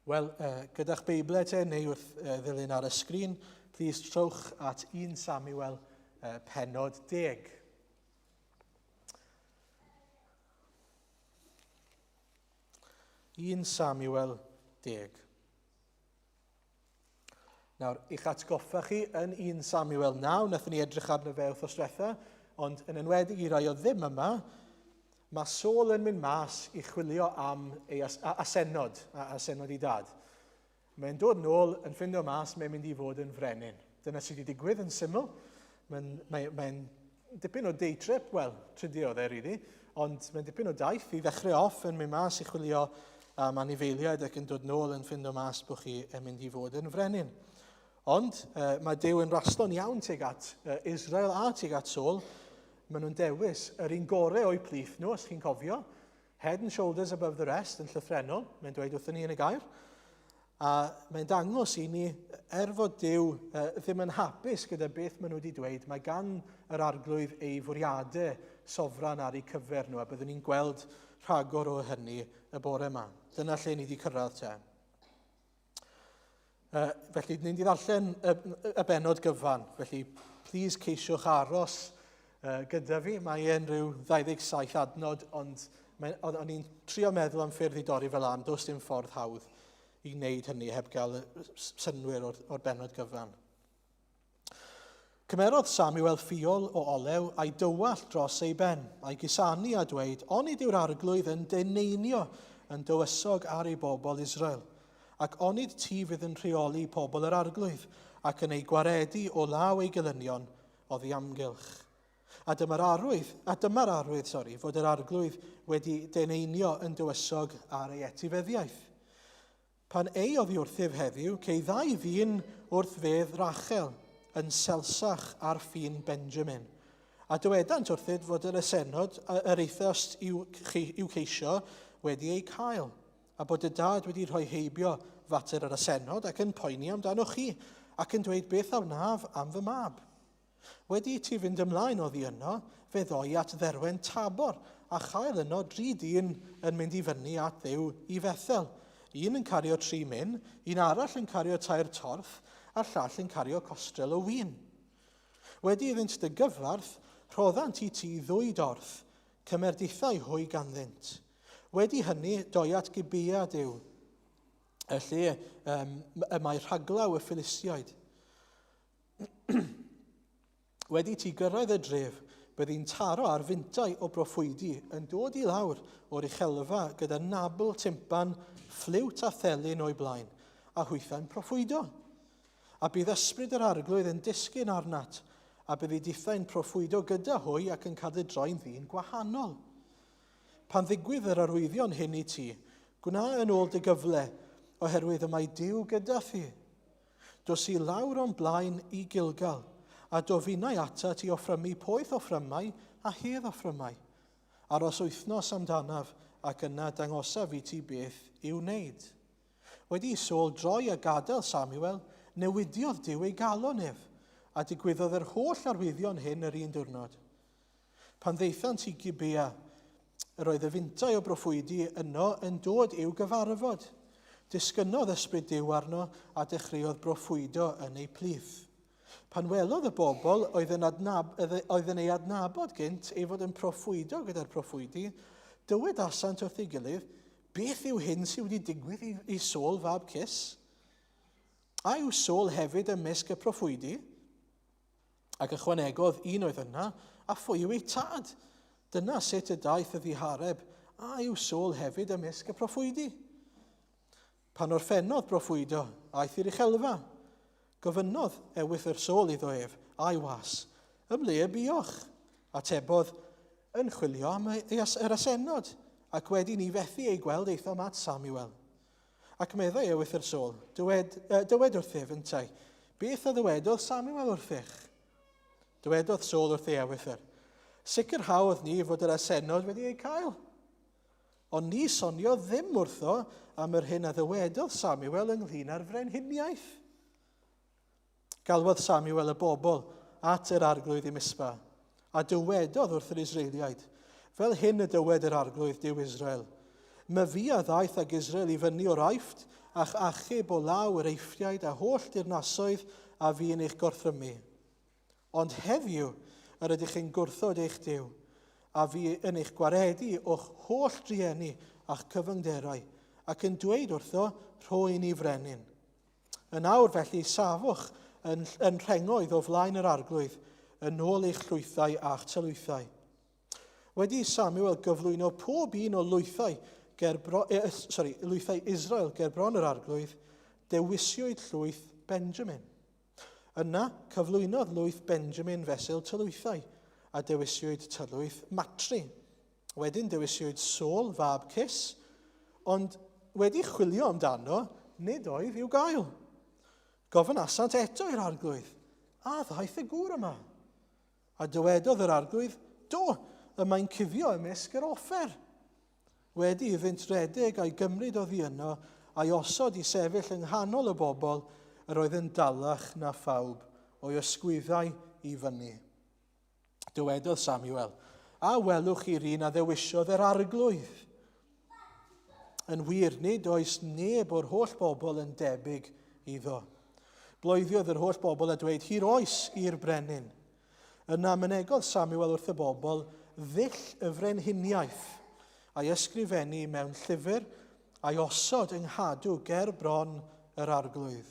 Wel, uh, gyda'ch Beiblau te neu wrth uh, ddilyn ar y sgrin, please trowch at 1 Samuel uh, penod 10. Un Samuel 10. Nawr, i'ch atgoffa chi, yn 1 Samuel 9, nathon ni edrych arno fe wrthos diwetha, ond yn enwedig i rai o ddim yma, mae Saul yn mynd mas i chwilio am ei as asennod, a asennod i dad. Mae'n dod nôl yn ffindo mas, mae'n mynd i fod yn frenin. Dyna sydd wedi digwydd yn syml. Mae'n mae, mae dipyn o day trip, wel, tridio oedd e, really, ond mae'n dipyn o daith i ddechrau off yn mynd mas i chwilio am anifeiliaid ac yn dod nôl yn ffindo mas bod chi yn mynd i fod yn frenin. Ond uh, mae Duw yn raslon iawn tuag at uh, Israel a tuag at Saul. Maen nhw'n dewis yr un gorau o'u plith nhw, os chi'n cofio. Head and shoulders above the rest yn llythrenol, mae'n dweud wrthyn ni yn y gair. A mae'n dangos i ni, er fod Duw uh, ddim yn hapus gyda beth maen nhw wedi dweud, mae gan yr arglwydd ei fwriadau sofran ar eu cyfer nhw, a byddwn ni'n gweld rhagor o hynny y bore yma. Dyna lle ni wedi cyrraedd te. Uh, felly, ni'n di ddarllen y, y benod gyfan, felly please ceisiwch aros uh, gyda fi. Mae e'n rhyw 27 adnod, ond mae, on, o'n i'n trio meddwl am ffyrdd i dorri fel am, does dim ffordd hawdd i wneud hynny heb gael synnwyr o'r, or bennod gyfan. Cymerodd Samuel ffiol o olew a'i dywallt dros ei ben, a'i gusanu a dweud, Onid yw'r arglwydd yn deneinio yn dywysog ar ei bobl Israel? Ac onid ti fydd yn rheoli pobl yr arglwydd, ac yn ei gwaredu o law ei gelynion oddi amgylch? A dyma'r arwydd, a dyma'r arwydd, sori, fod yr arglwydd wedi deneinio yn dywysog ar ei etifeddiaeth. Pan ei oddi wrthyf heddiw, cei ddau ddyn wrth fedd Rachel yn Selsach ar ffin Benjamin. A dywedant wrthyd fod yr esenod yr eithast i'w, i'w ceisio wedi eu cael, a bod y dad wedi rhoi heibio fater yr asenod ac yn poeni amdanoch chi, ac yn dweud beth a wnaf am fy mab. Wedi i ti fynd ymlaen oddi yno, fe ddoi at dderwen Tabor, a chael yno dri dyn yn mynd i fyny at Dduw i Fethel, un yn cario tri min, un arall yn cario tair torth, a'r llall yn cario costrel o win. Wedi iddynt dy gyfarth, rhoddant i ti ddwy dorth, cymer dithau hwy ganddynt. Wedi hynny, doi at Gibea Duw, y lle um, y mae rhaglaw y Philistiaid. Wedi ti gyrraedd y dref, byddi'n taro ar fintai o broffwydi yn dod i lawr o'r uchelfa gyda nabl, timpan, ffliwt a thelyn o'i blaen, a hwythau'n proffwydo. A bydd ysbryd yr arglwydd yn disgyn arnat, a byddi dithau'n proffwydo gyda hwy ac yn cael dy droi'n ddyn gwahanol. Pan ddigwydd yr arwyddion hyn i ti, gwna yn ôl dy gyfle, oherwydd y mae Duw gyda thi. Dos i lawr o'm blaen i Gilgal, a dof innau atat i offrymu poeth offrymau a hedd offrymau. Aros wythnos amdanaf, ac yna dangosaf i ti beth i'w wneud. Wedi i Saul droi a gadael Samuel, newidiodd Duw ei galon ef, a digwyddodd yr holl arwyddion hyn yr un diwrnod. Pan ddaethant i Gibea, yr oedd y fintai o broffwydi yno yn dod i'w gyfarfod. Disgynnodd ysbryd Duw arno a dechreuodd broffwydo yn eu plith. Pan welodd y bobl oedd yn, adnab, oedd yn ei adnabod gynt ei fod yn proffwydo gyda'r proffwydi, dywedasant wrth ei gilydd, Beth yw hyn sydd wedi digwydd i, i Saul fab Cis? A yw Saul hefyd ymysg y proffwydi? Ac ychwanegodd un oedd yna, a phwy yw ei tad? Dyna sut y daeth y ddihareb, a yw Saul hefyd ymysg y proffwydi? Pan orffennodd broffwydo, aeth i'r uchelfa. Gofynnodd ewythr Saul iddo ef, a'i was, ymle y buoch? Atebodd, yn chwilio am yr asennod, ac wedi ni fethu ei gweld aethom at Samuel. Ac meddai ewythr Saul, dywed, uh, dywed wrthyf yntau, beth a ddywedodd Samuel wrthych? Dywedodd Saul wrth ei ewythr, sicrhaodd ni fod yr asennod wedi eu cael. Ond ni soniodd ddim wrtho am yr hyn a ddywedodd Samuel ynglyn â'r frenhiniaeth. Galwodd Samuel y bobl at yr arglwydd i Mispa, a dywedodd wrth yr Israeliaid, Fel hyn y dywed yr arglwydd Duw Israel, Myfi a ddaeth ag Israel i fyny o'r Aifft, a'ch achub o law yr Eifftiaid a holl dirnasoedd a fu'n eich gorthrymu. Ond heddiw yr ydych chi'n gwrthod eich Duw, a fu yn eich gwaredu o'ch holl drueni a'ch cyfyngderau, ac yn dweud wrtho, Rho i ni frenin. Yn awr felly safwch yn, yn rhengoedd o flaen yr arglwydd, yn ôl eich llwythau a'ch tylwythau. Wedi i Samuel gyflwyno pob un o lwythau, ger bro, eh, sorry, lwythau Israel ger bron yr arglwydd, dewisiwyd llwyth Benjamin. Yna, cyflwynodd lwyth Benjamin fesul tylwythau, a dewisiwyd tylwyth Matri. Wedyn dewisiwyd Saul, fab Cis, ond wedi chwilio amdano, nid oedd i'w gael. Gofynasant eto i'r arglwydd, a ddaeth y gŵr yma? A dywedodd yr arglwydd, Do, y mae'n cuddio ymysg yr offer. Wedi iddynt redeg a'i gymryd oddi yno, a'i osod i sefyll yng nghanol y bobl, yr oedd yn dalach na phawb o'i ysgwyddau i fyny. Dywedodd Samuel, A welwch chi'r un a ddewisiodd yr arglwydd? Yn wir, nid oes neb o'r holl bobl yn debyg iddo. Bloeddiodd yr holl bobl a dweud, Hir oes i'r brenin. Yna mynegodd Samuel wrth y bobl ddull y frenhiniaeth, a'i ysgrifennu mewn llyfr, a'i osod yng nghadw ger bron yr arglwydd.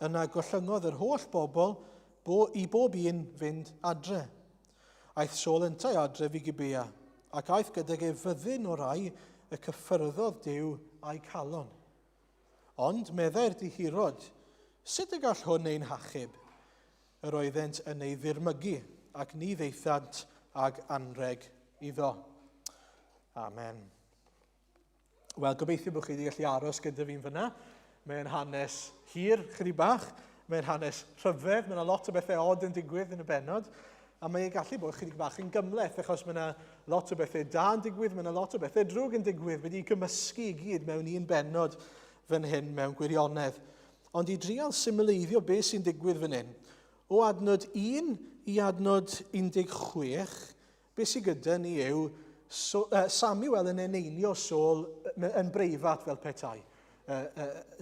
Yna gollyngodd yr holl bobl bo, i bob un fynd adre. Aeth Saul yntau adref i Gibea, ac aeth gydag ef fyddin o rai y cyffyrddodd Duw a'u calon. Ond, meddai'r dihirod, sut y gall hwn ein hachub? Yr oeddent yn ei ddirmygu, ac ni ddaethant ag anrheg iddo. Amen. Wel, gobeithio bod chi wedi gallu aros gyda fi'n fyna. Mae'n hanes hir, chydig bach. Mae'n hanes rhyfedd. Mae yna lot o bethau od yn digwydd yn y bennod. A mae'n gallu bod chydig bach yn gymhleth, achos mae yna lot o bethau da yn digwydd, mae yna lot o bethau drwg yn digwydd, wedi gymysgu i gyd mewn un bennod fan hyn mewn gwirionedd. Ond i drial symleiddio beth sy'n digwydd fan hyn, o adnod 1 i adnod 16, beth sydd gyda ni yw so, Samuel yn eneinio Saul yn breifat fel petai.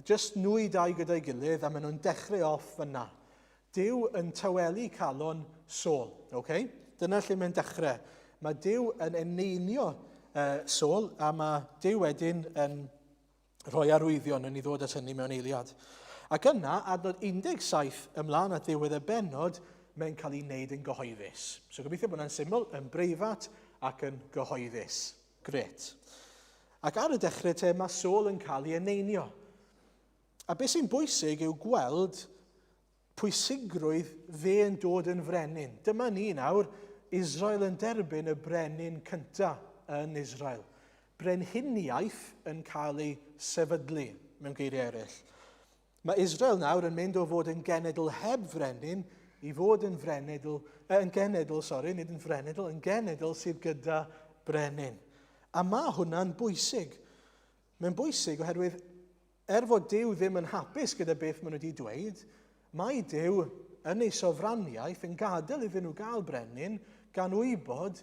Just nhw i dau gyda'i gilydd a maen nhw'n dechrau off fyna. Duw yn tawelu calon Saul. Okay? Dyna lle mae'n dechrau. Mae Duw yn eneinio Saul a mae Duw wedyn yn rhoi arwyddion yn ei ddod at hynny mewn eiliad. Ac yna, adnod 17 ymlaen at ddiwedd y bennod, mae'n cael ei wneud yn gyhoeddus. So gobeithio bod hwnna'n syml, yn breifat ac yn gyhoeddus. Gret. Ac ar y dechrau te, mae Saul yn cael ei eneinio. A beth sy'n bwysig yw gweld pwysigrwydd fe yn dod yn frenin. Dyma ni nawr, Israel yn derbyn y brenin cyntaf yn Israel. Brenhiniaeth yn cael ei sefydlu, mewn geiriau eraill. Mae Israel nawr yn mynd o fod yn genedl heb frenin i fod yn frenedl, yn genedl, sori, nid yn frenedl, yn genedl sydd gyda brenin. A mae hwnna'n bwysig. Mae'n bwysig oherwydd Er fod Duw ddim yn hapus gyda beth maen nhw wedi dweud, mae Duw yn ei sofraniaeth yn gadael iddyn nhw gael brenin gan wybod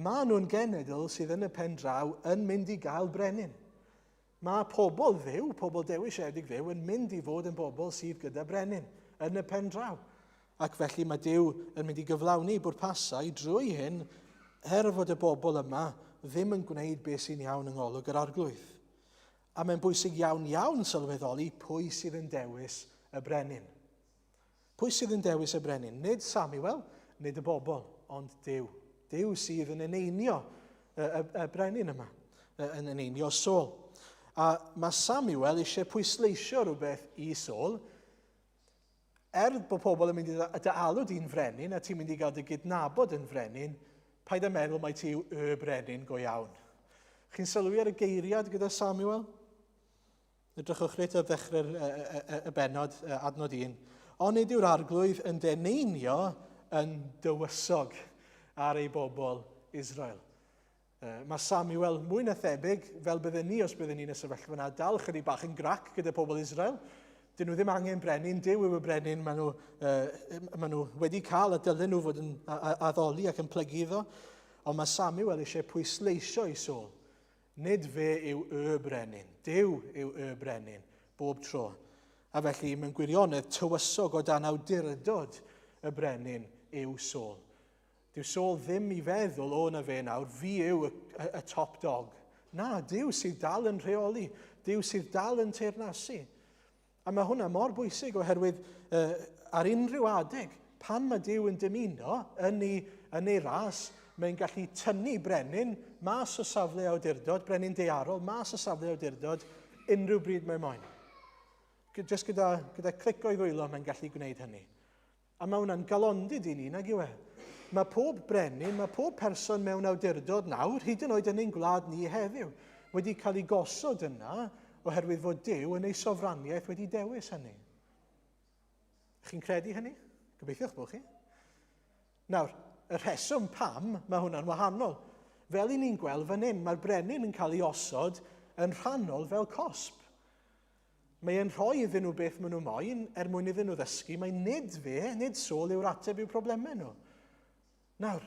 maen nhw'n genedl sydd yn y pen draw yn mynd i gael brenin. Mae pobl Dduw, pobl dewisiedig Dduw, yn mynd i fod yn bobl sydd gyda brenin yn y pen draw. Ac felly mae Duw yn mynd i gyflawni ei bwrpasau drwy hyn, er fod y bobl yma ddim yn gwneud beth sy'n iawn yng ngolwg yr arglwydd. A mae'n bwysig iawn iawn sylweddoli pwy sydd yn dewis y brenin. Pwy sydd yn dewis y brenin? Nid Samuel, nid y bobl, ond Duw. Duw sydd yn eneinio y, y, y brenin yma, yn eneinio Saul. A mae Samuel eisiau pwysleisio rhywbeth i Saul, Er bod pobl yn mynd i dy alw di'n frenin a ti'n mynd i gael dy gydnabod yn frenin, paid â meddwl mai ti yw y brenin go iawn. Chi'n sylwi ar y geiriad gyda Samuel? Edrychwch reit ar ddechrau'r y, y, y, y bennod, adnod 1. Ond nid yw'r arglwydd yn deneinio yn dywysog ar ei bobl Israel. Mae Samuel mwy na thebyg, fel bydden ni os bydden ni'n y sefyllfa yna, dal chydig bach yn grac gyda pobl Israel. Dyn nhw ddim angen brenin, Duw yw y brenin, maen nhw, maen nhw wedi cael a dylen nhw fod yn addoli ac yn plygu iddo. Ond mae Samuel eisiau pwysleisio i Saul. Nid fe yw y brenin, Duw yw y brenin. bob tro. A felly, mewn gwirionedd, tywysog o dan awdurdod y brenin yw Saul. Dyw Saul ddim i feddwl, o na fe nawr, fi yw y, y, y top dog. Na, Duw sydd dal yn rheoli, Duw sydd dal yn teyrnasu. A mae hwnna mor bwysig oherwydd uh, ar unrhyw adeg, pan mae Duw yn dymuno yn ei, yn ei ras, mae'n gallu tynnu brenin mas o safle awdurdod, brenin dearol, mas o safle awdurdod, unrhyw bryd mae moyn. Just gyda, gyda clic o'i ddwylo mae'n gallu gwneud hynny. A mae hwnna'n galondid i ni, nag yw e? Mae pob brenin, mae pob person mewn awdurdod nawr, hyd yn oed yn ein gwlad ni heddiw, wedi cael ei gosod yna oherwydd fod Duw yn ei sofraniaeth wedi dewis hynny. Chi'n credu hynny? Gobeithio'ch bod chi. Nawr, y rheswm pam mae hwnna'n wahanol. Fel i ni'n gweld fan hyn, mae'r brenin yn cael ei osod yn rhannol fel cosb. Mae e'n rhoi iddyn nhw beth maen nhw moyn er mwyn iddyn nhw ddysgu mai nid fe, nid Saul yw'r ateb i'w problemau nhw. Nawr,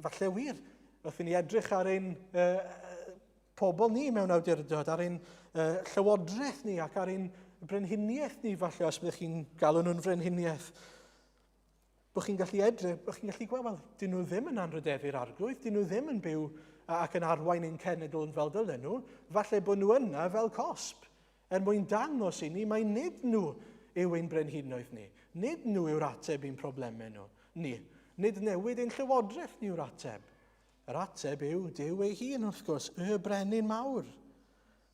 falle wir, wrth i ni edrych ar ein uh, pobl ni mewn awdurdod, ar ein uh, llywodraeth ni ac ar ein brenhiniaeth ni, falle os byddwch chi'n galw nhw'n frenhiniaeth, bod chi'n gallu edrych, bod chi'n gallu gweld, wel, dyn nhw ddim yn anrhydeddu'r arglwydd, dyn nhw ddim yn byw ac yn arwain ein cenedl yn fel dylen nhw, falle bod nhw yna fel cosb, er mwyn dangos i ni mai nid nhw yw ein brenhinoedd ni, nid nhw yw'r ateb i'n problemau nhw, ni, nid newid ein llywodraeth ni yw'r ateb. Yr ateb yw Duw ei hun, wrth gwrs, y brenin mawr.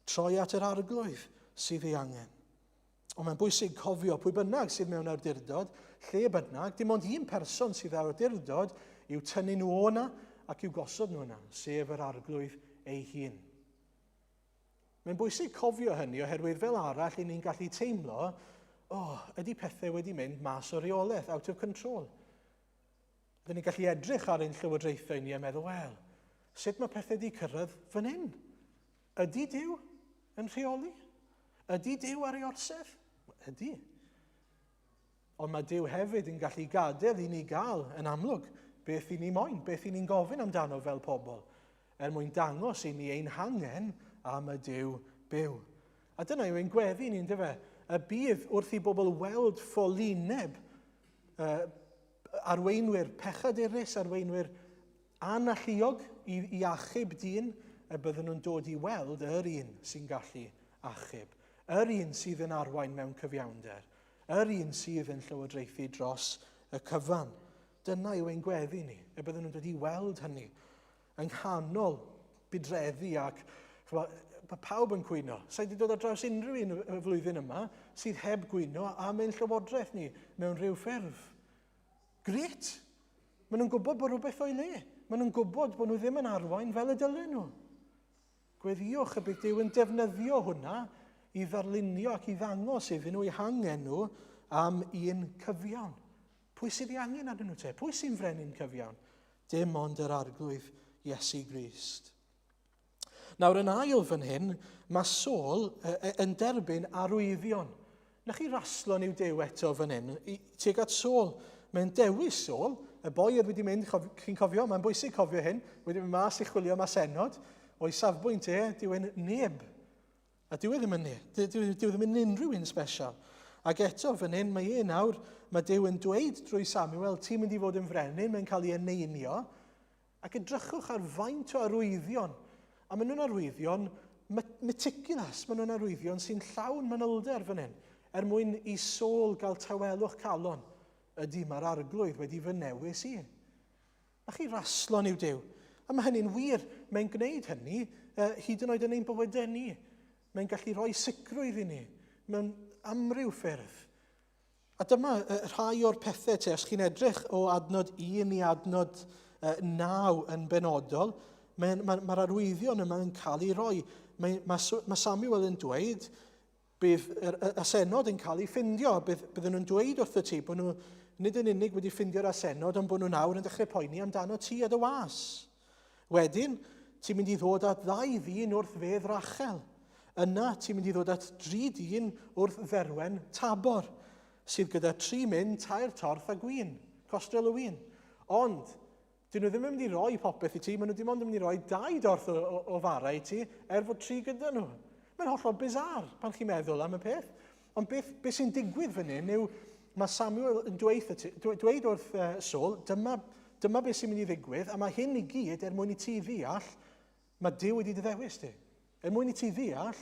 Troi at yr arglwydd sydd ei angen. Ond mae'n bwysig cofio pwy bynnag sydd mewn awdurdod, lle bynnag, dim ond un person sydd â'r awdurdod i'w tynnu nhw o'na ac i'w gosod nhw yna, sef yr arglwydd ei hun. Mae'n bwysig cofio hynny oherwydd fel arall i ni'n gallu teimlo, oh, ydy pethau wedi mynd mas o reolaeth, out of control. Rydyn ni'n gallu edrych ar ein llywodraethau ni a meddwl, wel, sut mae pethau wedi cyrraedd fan hyn? Ydy Duw yn rheoli? Ydy Duw ar ei orsedd? Ydy. Ond mae Duw hefyd yn gallu gadael i ni gael, yn amlwg, beth i ni moyn, beth i ni'n gofyn amdano fel pobl, er mwyn dangos i ni ein hangen am y Duw byw. A dyna yw ein gweddi ni'n dyfe. Y bydd wrth i bobl weld ffolineb uh, arweinwyr pechadurus, arweinwyr Analluog i, i achub dyn, y byddwn nhw'n dod i weld yr un sy'n gallu achub, yr un sydd yn arwain mewn cyfiawnder, yr un sydd yn llywodraethu dros y cyfan. Dyna yw ein gweddi ni, y byddwn nhw'n dod i weld hynny yng nghanol budreddi ac chwa, mae pawb yn cwyno. Sa'i wedi dod ar draws unrhyw un y flwyddyn yma sydd heb gwyno am ein llywodraeth ni mewn rhyw ffurf. Grêt! Maen nhw'n gwybod bod rhywbeth o'i le. Maen nhw'n gwybod bod nhw ddim yn arwain fel y dylen nhw. Gweddïwch y bydd Duw yn defnyddio hwnna i ddarlunio ac i ddangos iddyn nhw eu hangen nhw am un cyfiawn. Pwy sydd ei angen arnyn nhw te? Pwy sy'n frenin cyfiawn? Dim ond yr Arglwydd Iesu Grist. Nawr yn ail fan hyn, mae Saul yn derbyn arwyddion. Na chi raslon i'w dew eto fan hyn, tuag at Saul. Mae'n dewis Saul, y boi oedd wedi mynd, chi'n cofio, mae'n bwysig cofio hyn, wedi mynd mas i chwilio am asennod, o'i safbwynt e, dyw e'n neb. A dyw e ddim yn neb, dyw, dyw e ddim yn unrhyw un special. Ac eto fan hyn, mae e nawr, mae Duw yn dweud drwy Samuel, ti'n mynd i fod yn frenin, mae'n cael ei eneinio, Ac edrychwch ar faint o arwyddion, a maen nhw'n arwyddion meticulous, maen nhw'n arwyddion sy'n llawn manylder fan hyn, er mwyn i Saul gael tawelwch calon. Ydy, mae'r arglwydd wedi fy newis i. Mae chi raslon i'w Duw. A mae hynny'n wir. Mae'n gwneud hynny uh, hyd yn oed yn ein bywydau ni. Mae'n gallu rhoi sicrwydd i ni mewn amryw ffyrdd. A dyma rhai o'r pethau te, os chi'n edrych o adnod 1 i adnod 9 yn benodol, mae'r mae, mae arwyddion yma yn cael ei roi. Mae, mae, mae Samuel yn dweud, bydd yr asennod yn cael ei ffindio, bydd, bydden nhw'n dweud wrth y ti bod nhw nid yn unig wedi ffindio'r asennod, ond bod nhw nawr yn dechrau poeni amdano ti a dy was. Wedyn, ti'n mynd i ddod at ddau ddyn wrth fedd Rachel. Yna, ti'n mynd i ddod at dri dyn wrth dderwen Tabor, sydd gyda tri myn, tair torth a gwin, costrel o win. Ond, dyn nhw ddim yn mynd i roi popeth i ti, maen nhw dim ond yn mynd i roi dau dorth o, o, o fara i ti, er fod tri gyda nhw. Mae'n hollol bizar pan chi'n meddwl am y peth. Ond beth, beth sy'n digwydd fan hyn yw mae Samuel yn dweud, dweud wrth Saul, dyma, dyma beth sy'n mynd i ddigwydd, a mae hyn i gyd er mwyn i ti ddeall, mae Duw wedi dy ddewis di. Er mwyn i ti ddeall,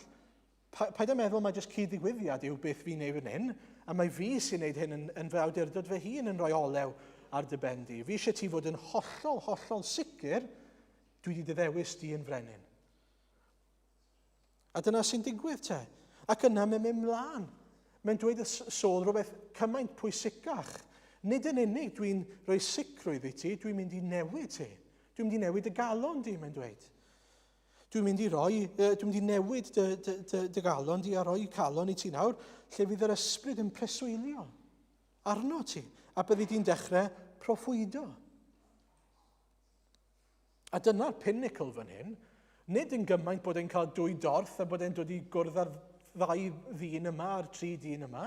paid â meddwl mae jyst cyd-ddigwyddiad yw beth fi'n neud fan hyn, a mae fi sy'n neud hyn yn, yn fy awdurdod fy hun yn rhoi olew ar dy ben di. Fi eisiau ti fod yn hollol, hollol sicr, dwi wedi dy ddewis di yn frenin. A dyna sy'n digwydd te. Ac yna mae'n mynd mlaen. Mae'n dweud y Saul rhywbeth cymaint pwysicach. Nid yn unig dwi'n rhoi sicrwydd i ti, dwi'n mynd i newid ti. Dwi'n mynd i newid y galon di, mae'n dweud. Dwi'n mynd i roi, dwi'n mynd i newid dy, dy, dy, dy galon di a rhoi calon i ti nawr, lle fydd yr ysbryd yn preswylio arno ti, a byddi di'n dechrau proffwydo. A dyna'r pinnacle fan hyn. Nid yn gymaint bod e'n cael dwy dorth a bod e'n dod i gwrdd â'r ddau ddyn yma a'r tri dyn yma.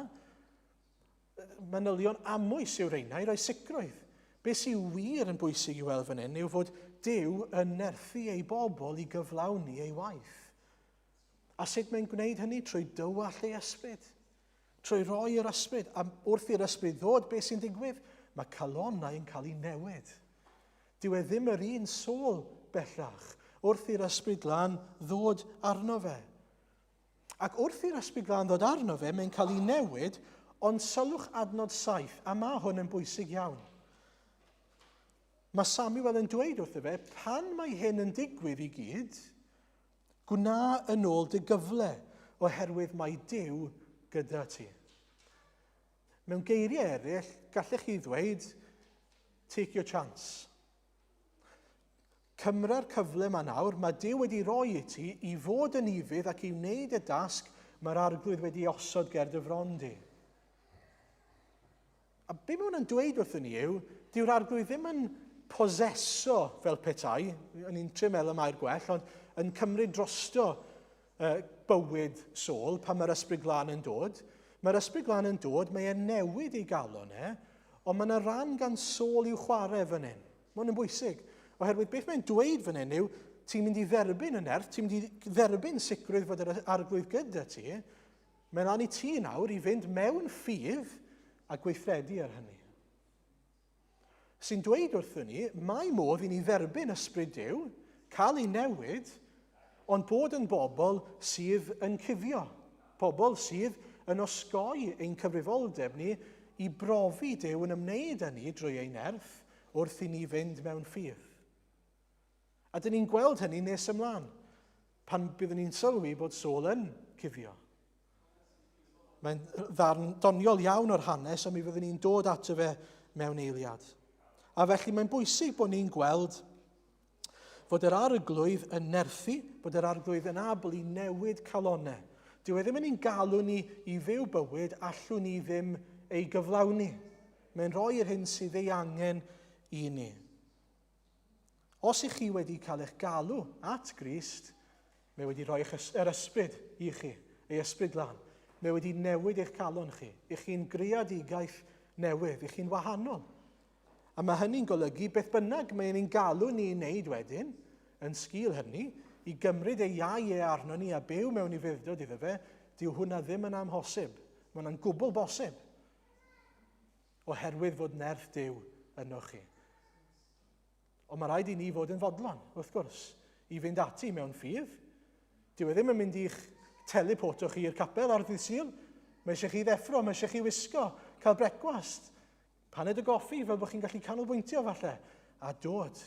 Manylion amwys yw'r reina i roi sicrwydd. Be sy'n wir yn bwysig i weld fan hyn yw fod Duw yn nerthu ei bobl i gyflawni ei waith. A sut mae'n gwneud hynny? Trwy dywallt ei ysbryd. Trwy roi yr ysbryd. A wrth i'r ysbryd ddod, beth sy'n digwydd? Mae calonnau yn cael ei newid. Dyw e ddim yr un Saul bellach wrth i'r Ysbryd Glân ddod arno fe. Ac wrth i'r Ysbryd Glân ddod arno fe, mae'n cael ei newid, ond sylwch adnod 7, a mae hwn yn bwysig iawn. Mae Samuel yn dweud wrtho fe, pan mae hyn yn digwydd i gyd, gwna yn ôl dy gyfle, oherwydd mae Duw gyda ti. Mewn geiriau eraill, gallech chi ddweud, take your chance. Cymra'r cyfle yma nawr, mae Duw wedi roi i ti i fod yn ufudd ac i wneud y dasg mae'r arglwydd wedi osod ger dy fron di. A be mae hwnna'n dweud wrthyn ni yw, dyw'r arglwydd ddim yn poseso fel petai, o'n i'n trio meddwl am air gwell, ond yn cymryd drosto bywyd Saul pan mae'r Ysbryd Glân yn dod. Mae'r Ysbryd Glân yn dod, mae e'n newid ei galon e, ond mae yna ran gan Saul i'w chwarae fan hyn. Mae hwn yn bwysig, oherwydd beth mae'n dweud fan hyn yw, ti'n mynd i dderbyn y nerth, ti'n mynd i dderbyn sicrwydd fod yr arglwydd gyda ti, mae'n lan i ti nawr i fynd mewn ffydd a gweithredu ar hynny. Sy'n dweud wrthyn ni, mae modd i ni dderbyn ysbryd Duw, cael ei newid, ond bod yn bobl sydd yn cuddio, pobl sydd yn osgoi ein cyfrifoldeb ni i brofi Duw yn ymwneud â ni drwy ei nerth wrth i ni fynd mewn ffydd. A dyn ni'n gweld hynny nes ymlaen, pan byddwn ni'n sylwi bod Saul yn cuddio. Mae'n ddarn doniol iawn o'r hanes, a mi fyddwn ni'n dod ato fe mewn eiliad. A felly mae'n bwysig bod ni'n gweld fod yr arglwydd yn nerthu, bod yr arglwydd yn abl i newid calonau. Dyw e ddim yn ein galw ni i fyw bywyd allwn ni ddim ei gyflawni. Mae'n rhoi yr hyn sydd ei angen i ni. Os ych chi wedi cael eich galw at Grist, mae wedi rhoi eich, yr ysbryd i chi, ei ysbryd glân. Mae wedi newid eich calon chi. Ych chi'n greadigaeth newydd, ych chi'n wahanol. A mae hynny'n golygu beth bynnag mae e'n galw ni i wneud wedyn, yn sgil hynny, i gymryd ei iau e arno ni a byw mewn ufudd-dod iddo fe, dyw hwnna ddim yn amhosib. Mae hwnna'n gwbl bosib. Oherwydd fod nerth Duw yno chi. Ond mae rhaid i ni fod yn fodlon, wrth gwrs, i fynd ati mewn ffydd. Dyw e ddim yn mynd i'ch teleporto chi i'r capel ar ddydd Sul. Mae eisiau chi ddeffro, mae eisiau chi wisgo, cael brecwast, paned o goffi fel bod chi'n gallu canolbwyntio falle, a dod.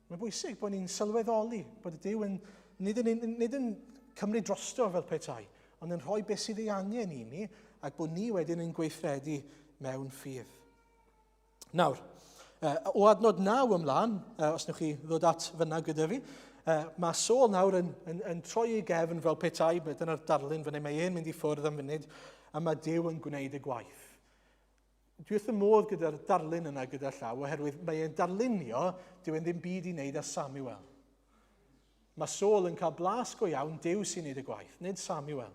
Mae'n bwysig bod ni'n sylweddoli bod y Duw yn, nid yn, nid yn cymryd drosto fel petai, ond yn rhoi beth sydd ei angen i ni ac bod ni wedyn yn gweithredu mewn ffydd. Nawr, o adnod 9 ymlaen, os newch chi ddod at fyna gyda fi, mae Saul nawr yn, yn, yn troi ei gefn fel petai, dyna'r darlun fyny, mae e'n mynd i ffwrdd am funud, a mae Duw yn gwneud y gwaith. Dwi wrth y modd gyda'r darlun yna gyda llaw, oherwydd mae e'n darlunio, dyw e'n ddim byd i wneud â Samuel. Mae Saul yn cael blas go iawn, Duw sy'n wneud y gwaith, nid Samuel.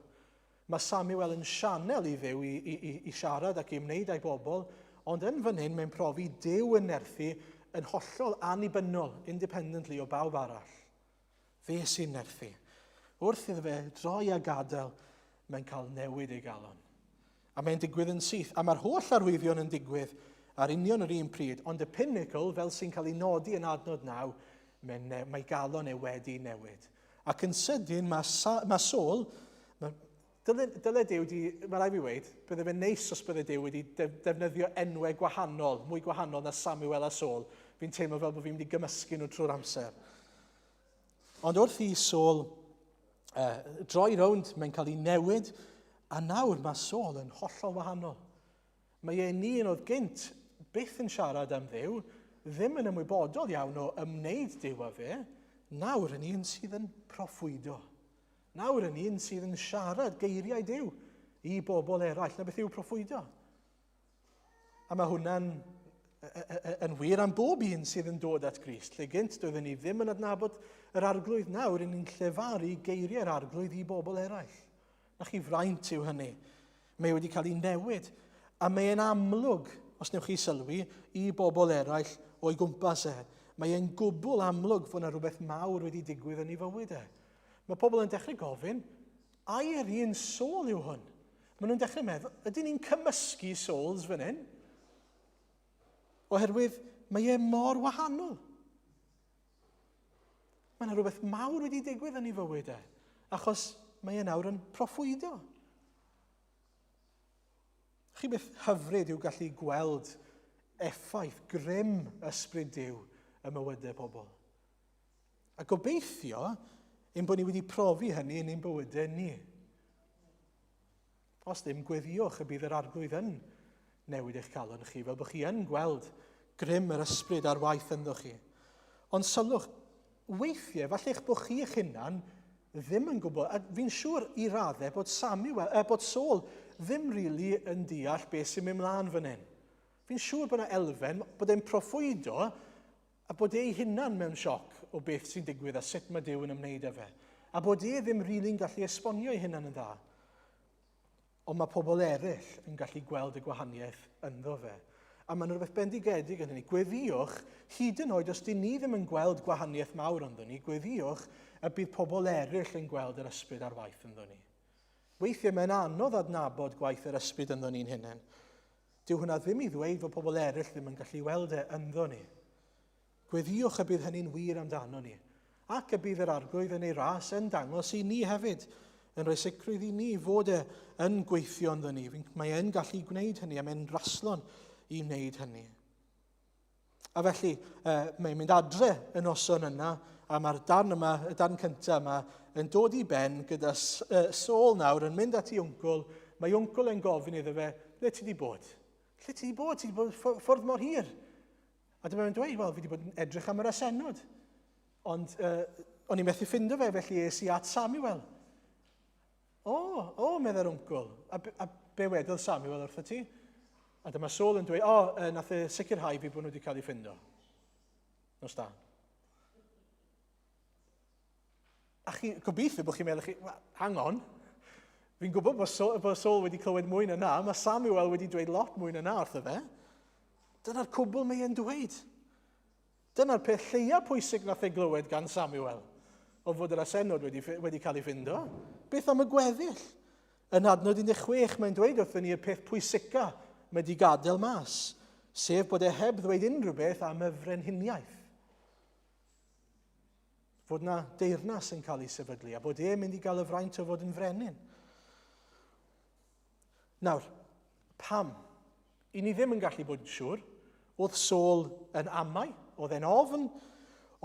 Mae Samuel yn sianel i Dduw i, i, i, i siarad ac i ymwneud â'i bobl, ond yn fan hyn mae'n profi Duw yn nerthu yn hollol annibynnol, independently o bawb arall. Fe sy'n nerthu. Wrth iddo fe droi a gadael, mae'n cael newid ei galon. A mae'n digwydd yn syth. A mae'r holl arwyddion yn digwydd ar union yr un pryd, ond y pinnacle, fel sy'n cael ei nodi yn adnod 9, mae, mae galon e wedi newid. Ac yn sydyn mae, Sa, mae Saul, mae, dyle, dyle Duw di, mae rai fi weid, bydde fe'n neis os bydde Duw wedi defnyddio enwau gwahanol, mwy gwahanol na Samuel a Saul. Fi'n teimlo fel bod fi'n mynd i gymysgu nhw trwy'r amser. Ond wrth i Saul droi rownd, mae'n cael ei newid, a nawr mae Saul yn hollol wahanol. Mae e'n un oedd gynt byth yn siarad am Dduw, ddim yn ymwybodol iawn o ymwneud Duw â fe, nawr yn un sydd yn proffwydo. Nawr yn un sydd yn siarad geiriau Duw i bobl eraill. Na beth yw proffwydo? A mae hwnna'n yn wir am bob un sydd yn dod at Grist. Lle gynt doeddwn ni ddim yn adnabod yr arglwydd nawr, yn ni'n llefaru geiriau'r arglwydd i bobl eraill. Na chi fraint yw hynny. Mae wedi cael ei newid. A mae'n amlwg, os newch chi sylwi, i bobl eraill o'i gwmpas e. Mae e'n gwbl amlwg fod yna rhywbeth mawr wedi digwydd yn ei fywyd e. Mae pobl yn dechrau gofyn, ai yr un Saul yw hwn? Maen nhw'n dechrau meddwl, ydyn ni'n cymysgu souls fan hyn? Oherwydd mae e mor wahanol. Mae yna rhywbeth mawr wedi digwydd yn ei fywyd e, achos mae e nawr yn proffwydo. Chi beth hyfryd yw gallu gweld effaith grym ysbryd Duw ym mywydau pobl. A gobeithio ein bod ni wedi profi hynny yn ein bywydau ni. Os ddim, gweddïwch y bydd yr arglwydd yn newid eich calon chi, fel bod chi yn gweld grym yr ysbryd ar waith ynddo chi. Ond sylwch, weithiau, falle eich bod chi eich hunan ddim yn gwybod, a fi'n siŵr i raddau bod Samuel, bod Saul ddim rili really yn deall beth sy'n mynd mlaen fan hyn. Fi'n siŵr bod yna elfen, bod e'n proffwydo, A bod ei hunan mewn sioc o beth sy'n digwydd a sut mae Duw yn ymwneud â fe. A bod e ddim rili'n gallu esbonio ei hunan yn dda. Ond mae pobl eraill yn gallu gweld y gwahaniaeth ynddo fe. A mae'n rhywbeth bendigedig yn hynny. Gweddïwch, hyd yn oed os dyn ni ddim yn gweld gwahaniaeth mawr ynddo ni, gweddïwch y bydd pobl eraill yn gweld yr ysbryd ar waith ynddo ni. Weithiau mae'n anodd adnabod gwaith yr ysbryd ynddo ni'n hunain. Dyw hwnna ddim i ddweud fod pobl eraill ddim yn gallu weld e ynddo ni. Gweddïwch y bydd hynny'n wir amdano ni, ac y bydd yr Arglwydd yn ei ras yn dangos i ni hefyd, yn rhoi sicrwydd i ni fod e yn gweithio ynddo ni. Mae e'n gallu gwneud hynny, a mae'n raslon i wneud hynny. A felly, mae'n mynd adre y noson yna, a mae'r darn yma, y darn cyntaf yma, yn dod i ben gyda Saul nawr yn mynd at ei wncwl. Mae wncwl yn gofyn iddo fe, le ti wedi bod? Lle ti wedi bod? Ti wedi bod ffwrdd mor hir? A dyma fe'n dweud, wel, fi wedi bod yn edrych am yr asennod. Ond o'n i methu ffindo fe, felly es i at Samuel. O, o, meddai'r wncwl. A, a be wedodd Samuel wrtho ti? A dyma Saul yn dweud, o, e, nath e sicrhau fi bod nhw wedi cael eu ffindo. Nos da. A chi, gobeithio bod chi'n meddwl chi, well, hang on, fi'n gwybod bod Saul, bod Saul wedi clywed mwy na na, mae Samuel wedi dweud lot mwy na na wrtho fe. Dyna'r cwbl mae e'n dweud. Dyna'r peth lleia pwysig nath ei glywed gan Samuel, o fod yr asennod wedi, wedi cael ei ffindo. Beth am y gweddill? Yn adnod 16 mae'n dweud wrthyn ni y peth pwysica mae di gadael mas, sef bod e heb ddweud unrhyw beth am y frenhiniaeth. Fod na deyrnas yn cael ei sefydlu a bod e'n mynd i gael y fraint o fod yn frenin. Nawr, pam? I ni ddim yn gallu bod yn siŵr. Oedd Saul yn amau? Oedd e'n ofn?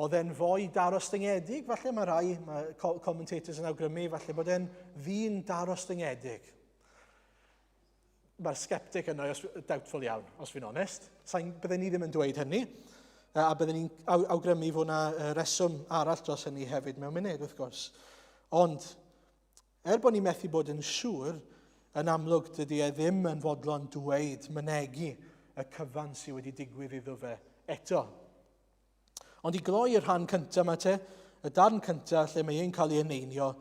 Oedd e'n foi darostyngedig? Falle mae rai mae commentators yn awgrymu, falle bod e'n ddyn darostyngedig. Mae'r sceptic yna os, doubtful iawn, os fi'n onest. Sain, bydden ni ddim yn dweud hynny. A bydden ni'n awgrymu fod yna reswm arall dros hynny hefyd mewn munud, wrth gwrs. Ond, Er bod ni methu bod yn siŵr, yn amlwg dydy e ddim yn fodlon dweud, mynegi y cyfan sydd wedi digwydd iddo fe eto. Ond i gloi y rhan cyntaf yma te, y darn cyntaf lle mae e'n cael ei eneinio,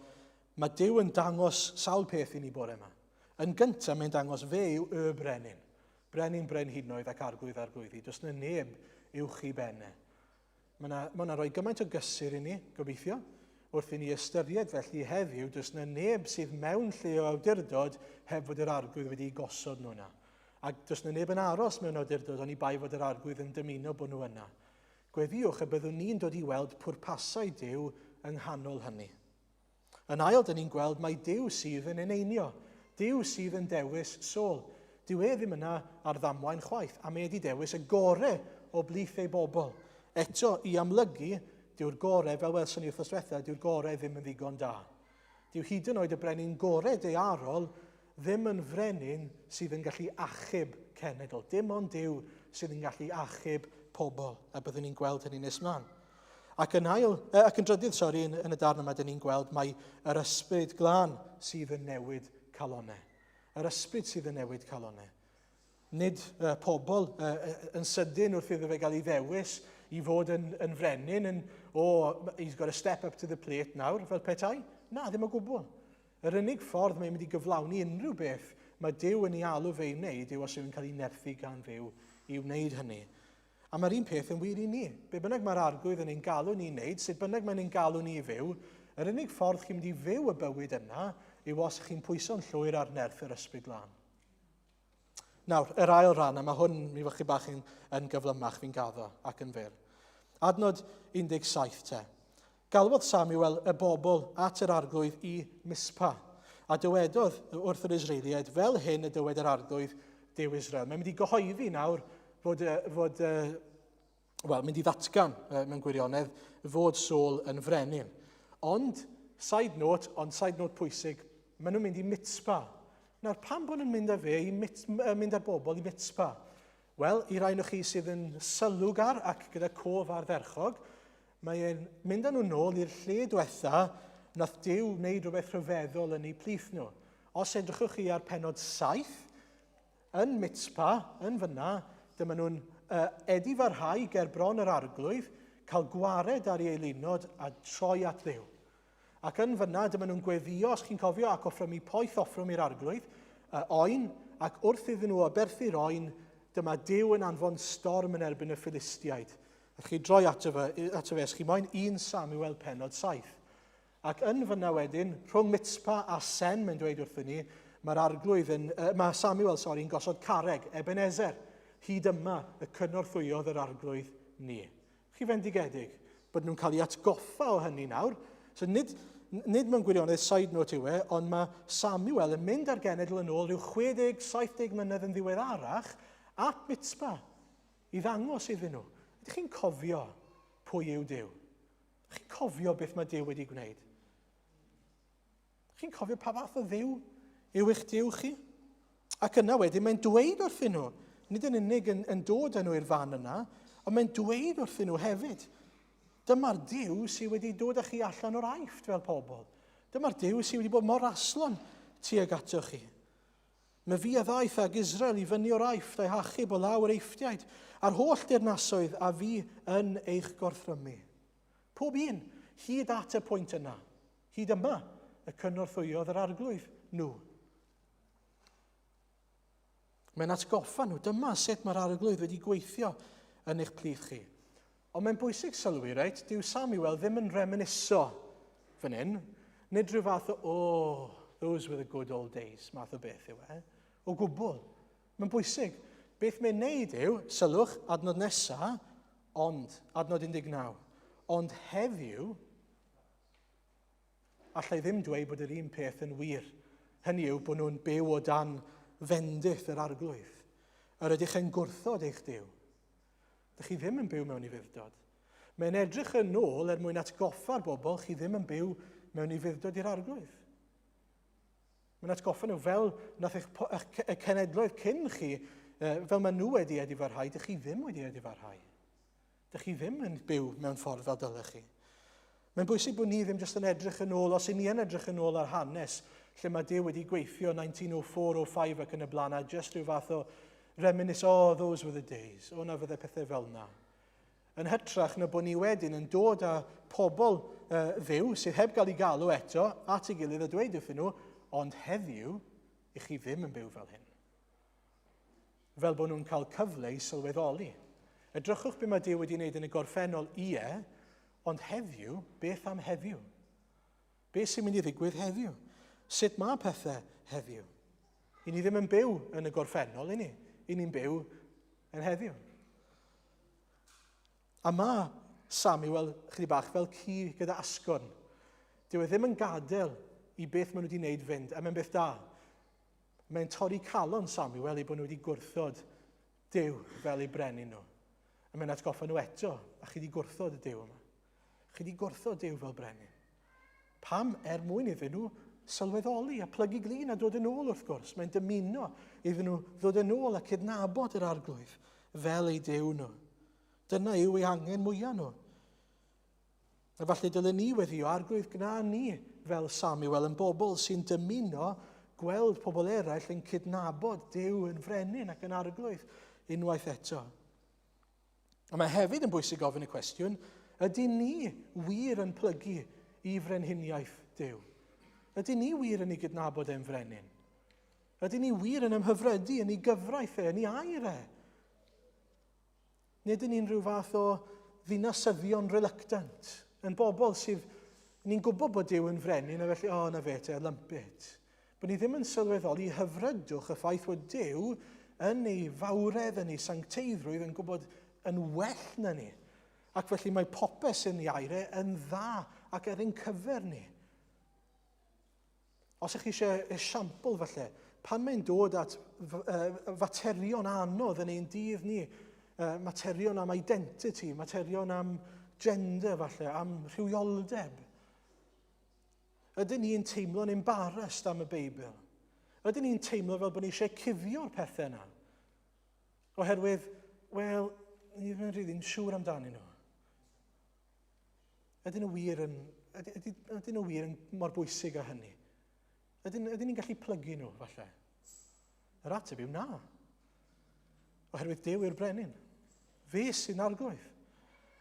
mae Duw yn dangos sawl peth i ni bore yma. Yn gyntaf, mae'n dangos fe yw y brenin. Brenin brenhinoedd ac arglwydd arglwyddi. Does yna neb uwch i benne. Mae yna, mae yna rhoi gymaint o gysur i ni, gobeithio. Wrth i ni ystyried felly heddiw, does yna neb sydd mewn lle o awdurdod heb fod yr Arglwydd wedi gosod nhw yna. Ac does yna neb yn aros mewn awdurdod oni bai fod yr Arglwydd yn dymuno bod nhw yna. Gweddïwch y byddwn ni'n dod i weld pwrpasau Duw yng nghanol hynny. Yn ail, dyn ni'n gweld mai Duw sydd yn eneinio. Duw sydd yn dewis Saul. Dyw e ddim yna ar ddamwain chwaith, a mae e wedi dewis y gore o blith ei bobl. Eto, i amlygu, dyw'r gore, fel welson ni wythnos diwetha, dyw'r gore ddim yn ddigon da. Dyw hyd yn oed y brenin gore daearol ddim yn frenin sydd yn gallu achub cenedl. Dim ond Duw sydd yn gallu achub pobl, a byddwn ni'n gweld hynny nes mlaen. Ac yn ail, ac yn drydydd, sori, yn, yn y darn yma, dyn ni'n gweld mai yr ysbryd glân sydd yn newid calonau. Yr ysbryd sydd yn newid calonau. Nid pobl yn sydyn wrth iddo fe gael ei ddewis i fod yn, yn frenin, yn, oh, he's got to step up to the plate nawr, fel petai. Na, ddim o gwbl. Yr unig ffordd mae'n mynd i gyflawni unrhyw beth mae Duw yn ei alw fe i wneud yw os yw'n cael ei nerthu gan Dduw i wneud hynny. A mae'r un peth yn wir i ni. Be bynnag mae'r Arglwydd yn ein galw ni i wneud, sut bynnag mae'n ein galw ni i fyw, yr unig ffordd chi'n mynd i fyw y bywyd yna yw os chi'n pwyso'n llwyr ar nerth yr Ysbryd Glân. Nawr, yr ail ran, a mae hwn, mi fod chi bach yn, yn gyflymach fi'n gaddo ac yn fyr. Adnod 17 te. Galwodd Samuel y bobl at yr arglwydd i Mispa, a dywedodd wrth yr Israeliaid, fel hyn y dywed yr arglwydd Duw Israel. Mae'n mynd i gyhoeddi nawr fod, fod wel, mynd i ddatgan mewn gwirionedd fod Saul yn frenin. Ond, side note, ond side note pwysig, maen nhw'n mynd i Mitzpah. Nawr, pam bod nhw'n mynd â fe i mit, mynd â'r bobl i Mitzpah? Wel, i rai o chi sydd yn sylwgar ac gyda cof ardderchog, mae e'n mynd â nhw nôl i'r lle diwetha nath Duw wneud rhywbeth rhyfeddol yn eu plith nhw. Os edrychwch chi ar penod 7, Yn Mitspa, yn fyna, dyma nhw'n uh, edifarhau ger bron yr arglwydd, cael gwared ar ei eilunod a troi at Dduw. Ac yn fyna, dyma nhw'n gweddio, os chi'n cofio, ac offrymu poeth offrwm i'r arglwydd, uh, oen, ac wrth iddyn nhw aberthu'r oen, dyma Duw yn anfon storm yn erbyn y Philistiaid. A chi droi ato fe, ato fe os chi moyn 1 Samuel penod 7. Ac yn fyna wedyn, rhwng Mitspa a Sen, mae'n dweud wrthyn ni, mae'r arglwydd yn, uh, mae Samuel, sori, yn gosod carreg, Ebenezer, hyd yma y cynorthwyodd yr arglwydd ni. Chi fendigedig bod nhw'n cael ei atgoffa o hynny nawr. So nid, nid mewn gwirionedd side note yw e, ond mae Samuel yn mynd ar genedl yn ôl rhyw 60-70 mlynedd yn ddiweddarach at Mitspa i ddangos iddyn nhw. Ydych chi'n cofio pwy yw Duw? Chi'n cofio beth mae Duw wedi gwneud? Chi'n cofio pa fath o Dduw yw eich Duw chi? Ac yna wedyn mae'n dweud wrthyn nhw, nid yn unig yn, yn dod â nhw i'r fan yna, ond mae'n dweud wrthyn nhw hefyd, dyma'r Duw sydd wedi dod â chi allan o'r aifft fel pobl. Dyma'r Duw sydd wedi bod mor aslon tuag atoch chi. My fi a ddaeth ag Israel i fyny o'r Aifft a'i hachub o law yr Eifftiaid, a'r holl deyrnasoedd a fu yn eich gorthrymu. Pob un, hyd at y pwynt yna, hyd yma, y cynorthwyodd yr arglwydd nhw. Mae'n atgoffa nhw, dyma sut mae'r arglwydd wedi gweithio yn eich plith chi. Ond mae'n bwysig sylwi, reit, dyw Samuel ddim yn reminisco fan hyn. Nid rhyw fath o, oh, those were the good old days, math o beth yw e. O gwbl. Mae'n bwysig. Beth mae'n neud yw, sylwch, adnod nesa, ond, adnod 19, ond heddiw, Alla i ddim dweud bod yr un peth yn wir. Hynny yw bod nhw'n byw o dan fendith yr arglwydd. Yr ydych yn gwrthod eich Duw. Dych chi ddim yn byw mewn ufudd-dod. Mae'n edrych yn ôl er mwyn atgoffa'r bobl chi ddim yn byw mewn ufudd-dod i'r arglwydd. Mae'n atgoffa nhw fel nath eich, eich, eich cenedloedd cyn chi, fel maen nhw wedi edifarhau, dych chi ddim wedi edifarhau. Dych chi ddim yn byw mewn ffordd fel dylech chi. Mae'n bwysig bod ni ddim jyst yn edrych yn ôl, os i ni yn edrych yn ôl ar hanes lle mae Duw wedi gweithio 1904, 05 ac yn y blaen, a jyst rhyw fath o reminisce, oh, those were the days, o na fydde pethau fel na. Yn hytrach na bod ni wedyn yn dod â pobl uh, Dduw sydd heb gael ei galw eto at ei gilydd a dweud wrthyn nhw, ond heddiw, i chi ddim yn byw fel hyn. Fel bod nhw'n cael cyfle i sylweddoli. Edrychwch be mae Duw wedi wneud yn y gorffennol, ie, ond heddiw, beth am heddiw? Be sy'n mynd i ddigwydd heddiw? Sut mae pethau heddiw? I ni ddim yn byw yn y gorffennol, i ni. I ni'n byw yn heddiw. A mae Samuel chydig bach fel ci gyda asgwrn. Dyw e ddim yn gadael i beth maen nhw wedi wneud fynd, a mae'n beth da. Mae'n torri calon Samuel eu bod nhw wedi gwrthod Duw fel eu brenin nhw. A mae'n atgoffa nhw eto, a chi wedi gwrthod y Duw yma. Chi wedi gwrthod Duw fel brenin. Pam? Er mwyn iddyn nhw sylweddoli a plygu glin a dod yn ôl wrth gwrs. Mae'n dymuno iddyn nhw ddod yn ôl a cydnabod yr arglwydd fel eu Duw nhw. Dyna yw ei angen mwyaf nhw. A falle dylen ni weddio, arglwydd gwna ni fel Samuel yn bobl sy'n dymuno gweld pobl eraill yn cydnabod Duw yn frenin ac yn arglwydd unwaith eto. A mae hefyd yn bwysig gofyn y cwestiwn, ydy ni wir yn plygu i frenhiniaeth Duw? Ydy ni wir yn ei gydnabod e'n frenin? Ydy ni wir yn ymhyfrydu yn ei gyfraith e, yn ei air e? Nid yn unrhyw fath o ddinasyddion reluctant, yn bobl sydd, ni'n gwybod bod Duw yn frenin, a felly, o, oh, na fe te, lump it. Bod ni ddim yn sylweddoli hyfrydwch y ffaith fod Duw yn ei fawredd, yn ei sancteiddrwydd, yn gwybod yn well na ni. Ac felly mae popeth sy'n ei air e yn dda ac er ein cyfer ni. Os ych chi eisiau esiampl falle, pan mae'n dod at faterion anodd yn ein dydd ni, materion am identity, materion am gender falle, am rhywioldeb, ydyn ni'n teimlo'n embarrassed am y Beibl? Ydyn ni'n teimlo fel bod ni eisiau cuddio'r pethau yna? Oherwydd, wel, ni ddim yn rili'n siŵr amdanyn nhw. Ydyn nhw wir yn, ydyn, ydyn nhw wir yn mor bwysig â hynny? Ydyn, ydyn ni'n gallu plygu nhw, falle? Yr ateb yw na. Oherwydd Duw yw'r brenin. Fe sy'n arglwydd.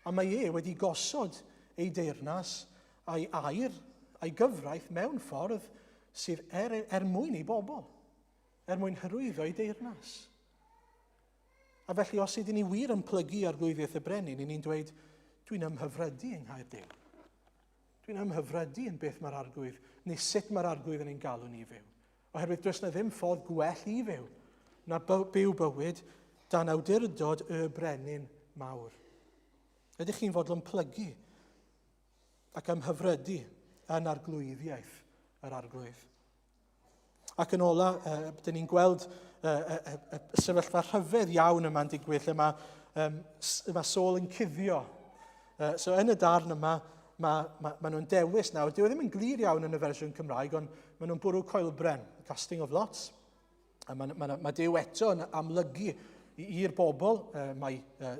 A mae e wedi gosod ei deyrnas a'i air a'i gyfraith mewn ffordd sydd er, er mwyn ei bobl, er mwyn hyrwyddo ei deyrnas. A felly, os ydyn ni wir yn plygu arglwyddiaeth y brenin, i ni'n dweud, dwi'n ymhyfrydu yng Nghaerdydd. Dwi'n ymhyfrydu yn beth mae'r arglwydd, neu sut mae'r arglwydd yn ein galw ni i fyw. Oherwydd does na ddim ffordd gwell i fyw na byw bywyd dan awdurdod y brenin mawr. Ydych chi'n fodlon plygu ac ymhyfrydu yn arglwyddiaeth yr arglwydd? Ac yn ola, uh, dyn ni'n gweld uh, uh, uh, sefyllfa rhyfedd iawn yma'n digwydd lle mae, um, mae Saul yn cuddio. Uh, so yn y darn yma, mae, mae, mae nhw'n dewis nawr. Dyw e ddim yn glir iawn yn y fersiwn Cymraeg, ond maen nhw'n bwrw coelbren, casting of lots. A mae, mae, mae Duw eto yn amlygu i'r bobl, uh, mae uh,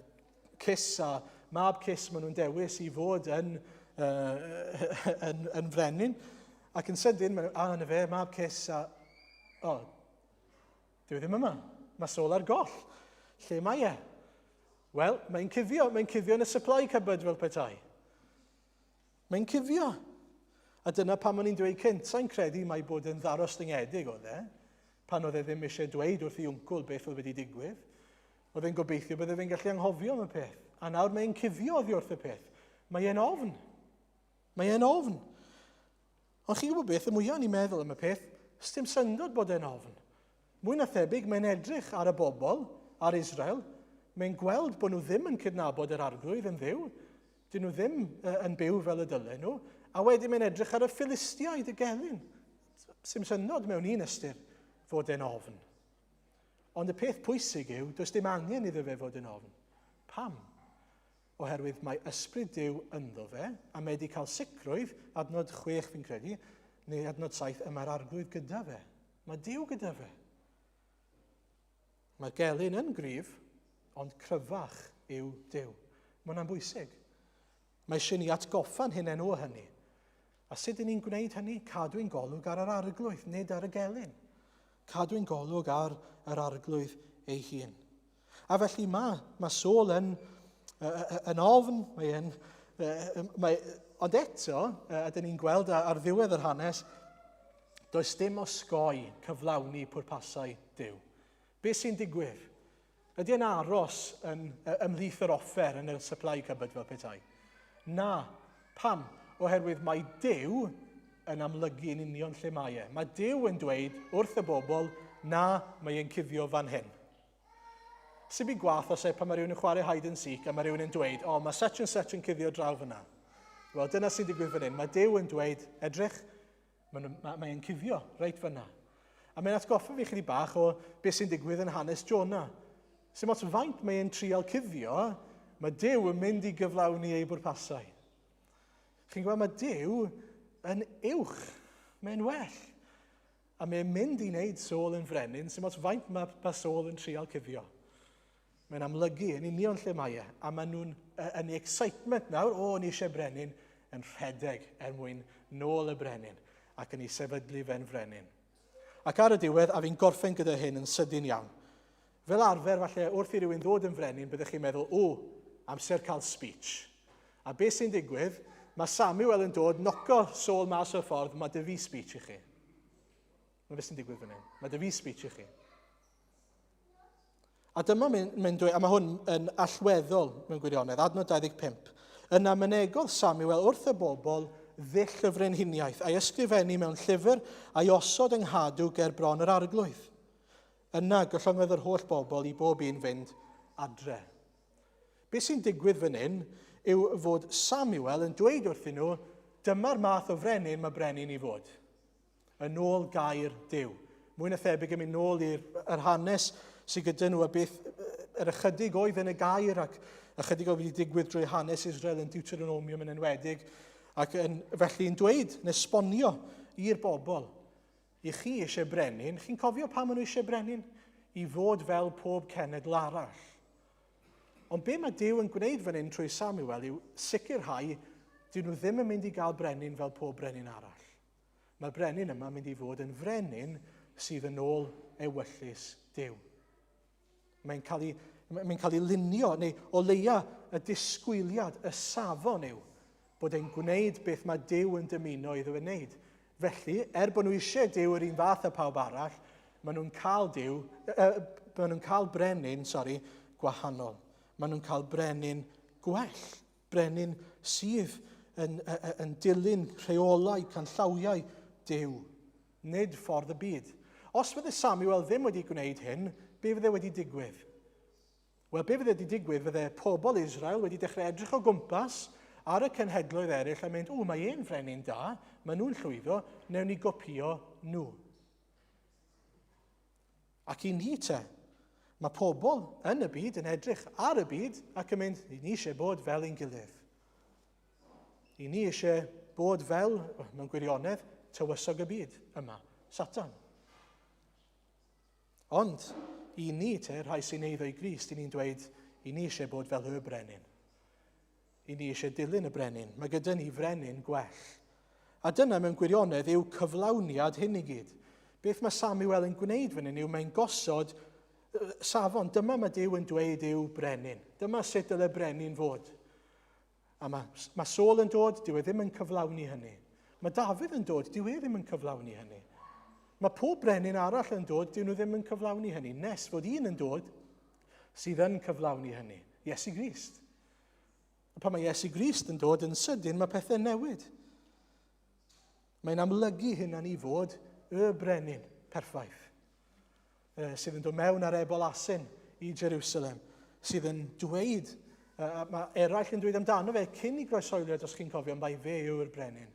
Cys a mab Cys maen nhw'n dewis i fod yn, uh, yn, yn frenin. Ac yn sydyn, maen nhw, a na fe, mab Cys a... O, oh, dyw e ddim yma. Mae Saul ar goll. Lle mae e? Wel, mae'n cuddio, mae'n cuddio yn y supply cupboard fel petai. Mae'n cuddio. A dyna pam o'n i'n dweud cynt, sa'n credu mai bod yn ddarostyngedig oedd e, pan oedd e ddim eisiau dweud wrth ei wncwl beth oedd wedi digwydd. Oedd e'n gobeithio bydde fe'n gallu anghofio am y peth. A nawr mae'n cuddio oddi wrth y peth. Mae e'n ofn. Mae e'n ofn. Ond chi'n gwybod beth, y mwyaf ni'n meddwl am y peth, sdim syndod bod e'n ofn. Mwy na thebyg, mae'n edrych ar y bobl, ar Israel, mae'n gweld bod nhw ddim yn cydnabod yr arglwydd yn ddiw, dyn nhw ddim yn byw fel y dylen nhw, a wedyn mae'n edrych ar y Philistiaid, y gelyn. Sim syndod mewn un ystyr fod e'n ofn. Ond y peth pwysig yw, does dim angen iddo fe fod yn ofn. Pam? Oherwydd mae ysbryd Duw ynddo fe, a mae wedi cael sicrwydd, adnod 6 fi'n credu, neu adnod 7, y mae'r arglwydd gyda fe. Mae Duw gyda fe. Mae'r gelyn yn gryf, ond cryfach yw Duw. Mae hwnna'n bwysig. Mae eisiau ni atgoffa'n hunain o hynny. A sut ydyn ni'n gwneud hynny? Cadw ein golwg ar yr arglwydd, nid ar y gelyn. Cadw ein golwg ar yr arglwydd ei hun. A felly mae, mae Saul yn, yn ofn, mae yn, mae, ond eto, a dyn ni'n gweld ar ddiwedd yr hanes, does dim osgoi cyflawni pwrpasau Duw. Be sy'n digwydd? Ydy e'n aros yn, ymhlith yr offer yn y supply cupboard fel petai? Na. Pam? Oherwydd mae Duw yn amlygu yn union lle mae e. Mae Duw yn dweud wrth y bobl, na, mae e'n cuddio fan hyn. Sy'n byd gwath os e pan mae rhywun yn chwarae hide and seek a mae rhywun yn dweud, o, oh, mae such and such yn cuddio draw fyna. Wel, dyna sy'n digwydd fan hyn. Mae Duw yn dweud, edrych, mae, mae, mae e'n cuddio reit fyna. A mae'n atgoffa fi chydig bach o beth sy'n digwydd yn hanes Jonah. Sy'n ots faint mae e'n trial cuddio, mae Duw yn mynd i gyflawni ei bwrpasau. Chi'n gweld, mae Duw yn uwch, mae'n well. A mae'n mynd i wneud Saul yn frenin, sy'n ots faint mae, mae Saul yn trial cuddio. Mae'n amlygu yn union lle mae e, a maen nhw'n yn ei excitement nawr, o, ni eisiau brenin, yn rhedeg er mwyn nôl y brenin ac yn ei sefydlu fe'n frenin. Ac ar y diwedd, a fi'n gorffen gyda hyn yn sydyn iawn, fel arfer, falle, wrth i rywun ddod yn frenin, byddech chi'n meddwl, o, amser cael speech. A beth sy'n digwydd, mae Samuel yn dod, noco Saul mas o'r ffordd, mae dy fi speech i chi. Mae beth sy'n digwydd fan hyn. Mae dy fi speech i chi. A dyma mae'n dweud, a mae hwn yn allweddol mewn gwirionedd, adnod 25. Yna mynegodd Samuel wrth y bobl ddull y frenhiniaeth, a'i ysgrifennu mewn llyfr a'i osod yng nghadw ger bron yr arglwydd. Yna gollyngodd yr holl bobl i bob un fynd adre. Be sy'n digwydd fan hyn yw fod Samuel yn dweud wrthyn nhw, dyma'r math o frenin mae brenin i fod. Yn ôl gair Duw. Mwy na thebyg yn mynd nôl i'r yr hanes sydd gyda nhw a beth yr ychydig oedd yn y gair ac ychydig oedd wedi digwydd drwy hanes Israel yn Deuteronomium yn enwedig ac yn, felly yn dweud, yn esbonio i'r bobl, i chi eisiau brenin, chi'n cofio pam maen nhw eisiau brenin? I fod fel pob cenedl arall. Ond be mae Duw yn gwneud fan hyn trwy Samuel yw sicrhau dyn nhw ddim yn mynd i gael brenin fel pob brenin arall. Mae'r brenin yma mynd i fod yn frenin sydd yn ôl ewyllys Duw. Mae'n cael ei, mae'n cael ei lunio, neu o leia y disgwyliad, y safon yw, bod e'n gwneud beth mae Duw yn dymuno iddo fe wneud. Felly, er bod nhw eisiau Duw yr un fath â pawb arall, maen nhw'n cael Duw, maen nhw'n cael brenin, sori, gwahanol. Maen nhw'n cael brenin gwell. Brenin sydd yn, yn dilyn rheolau, canllawiau Duw, nid ffordd y byd. Os fydde Samuel ddim wedi gwneud hyn, be fydde wedi digwydd? Wel, be fydde wedi digwydd fydde pobl Israel wedi dechrau edrych o gwmpas ar y cenhedloedd eraill a mynd, o, mae e'n frenin da, maen nhw'n llwyddo, newn ni gopio nhw. Ac i ni te, mae pobl yn y byd yn edrych ar y byd ac yn mynd, i ni eisiau bod fel ein gilydd. I ni eisiau bod fel, mewn gwirionedd, tywysog y byd yma, Satan. Ond, i ni te, rhai sy'n eiddo i Grist, i ni'n dweud, i ni eisiau bod fel y brenin. I ni eisiau dilyn y brenin. Mae gyda ni frenin gwell. A dyna mewn gwirionedd yw cyflawniad hyn i gyd. Beth mae Samuel yn gwneud fan hyn yw mae'n gosod safon. Dyma mae Duw yn dweud yw brenin. Dyma sut dyle brenin fod. A mae, mae Saul yn dod, dyw e ddim yn cyflawni hynny. Mae Dafydd yn dod, dyw e ddim yn cyflawni hynny. Mae pob brenin arall yn dod, dyw nhw ddim yn cyflawni hynny. Nes fod un yn dod sydd yn cyflawni hynny. Iesu Grist. A pan mae Iesu Grist yn dod yn sydyn, mae pethau'n newid. Mae'n amlygu hynna'n i fod y brenin perffaith, sydd yn dod mewn ar ebol asyn i Jerusalem, sydd yn dweud, mae eraill yn dweud amdano fe cyn i groesoeliad, os chi'n cofio, mai fe yw'r brenin.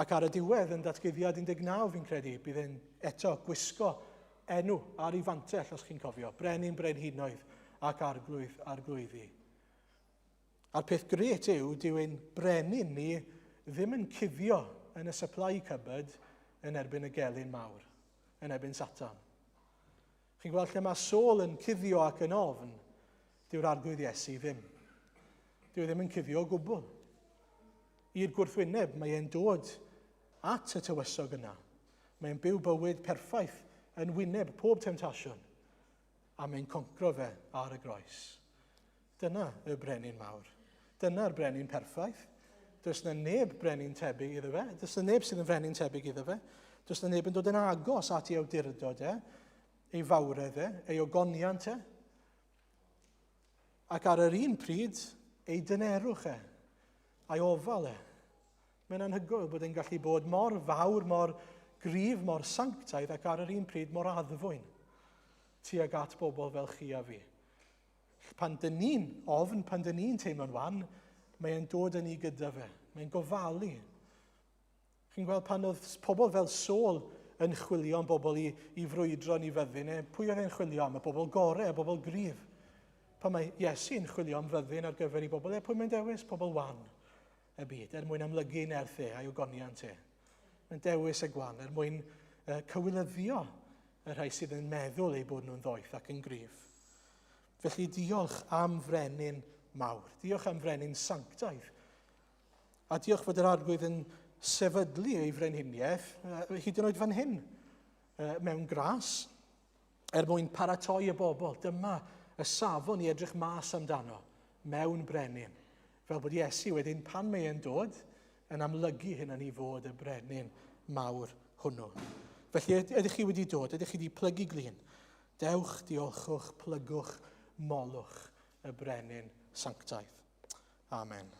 Ac ar y diwedd, yn datguddiad 19, fi'n credu, bydd e'n eto gwisgo enw ar ei fantell, os chi'n cofio, Brenin Brenhinoedd ac Arglwydd Arglwyddi. A'r peth gret yw, dyw ein brenin ni ddim yn cuddio yn y supply cupboard yn erbyn y gelyn mawr, yn erbyn Satan. Chi'n gweld lle mae Saul yn cuddio ac yn ofn, dyw'r Arglwydd Iesu ddim. Dyw e ddim yn cuddio o gwbl. I'r gwrthwyneb, mae e'n dod at y tywysog yna. Mae'n byw bywyd perffaith yn wyneb pob temtasiwn, a mae'n concro fe ar y groes. Dyna y brenin mawr. Dyna'r brenin perffaith. Does na neb brenin tebyg iddo fe. Does na neb sydd yn frenin tebyg iddo fe. Does na neb yn dod yn agos at ei awdurdod e, ei fawredd e, ei ogoniant e. Ac ar yr un pryd, ei dynerwch e, a'i ofal e. Mae'n anhygoel bod e'n gallu bod mor fawr, mor gryf, mor sanctaidd ac ar yr un pryd mor addfwyn tuag at bobl fel chi a fi. Pan dyn ni'n ofn, pan dyn ni'n teimlo'n wan, mae e'n dod â ni gyda fe. Mae'n gofalu. Chi'n gweld pan oedd pobl fel Saul yn chwilio am bobl i, i frwydro yn ei fyddin, e, pwy oedd e'n chwilio am? Y bobl gorau, y bobl gryf. Pan mae Iesu'n chwilio am fyddin ar gyfer ei bobl, e, pwy mae'n dewis? Pobl wan y byd, er mwyn amlygu nerth e a'i ogoniant e. Mae'n dewis y gwan er mwyn uh, cywilyddio y rhai sydd yn meddwl eu bod nhw'n ddoeth ac yn gryf. Felly diolch am frenin mawr. Diolch am frenin sanctaidd. A diolch fod yr arglwydd yn sefydlu ei frenhiniaeth, hyd yn oed fan hyn, mewn gras, er mwyn paratoi y bobl. Dyma y safon i edrych mas amdano mewn brenin. Fel bod Iesu wedyn, pan mae e'n dod, yn amlygu hyn yn ei fod y brenin mawr hwnnw. Felly, ydych chi wedi dod? Ydych chi wedi plygu glin? Dewch, diolchwch, plygwch, molwch y brenin sanctaidd. Amen.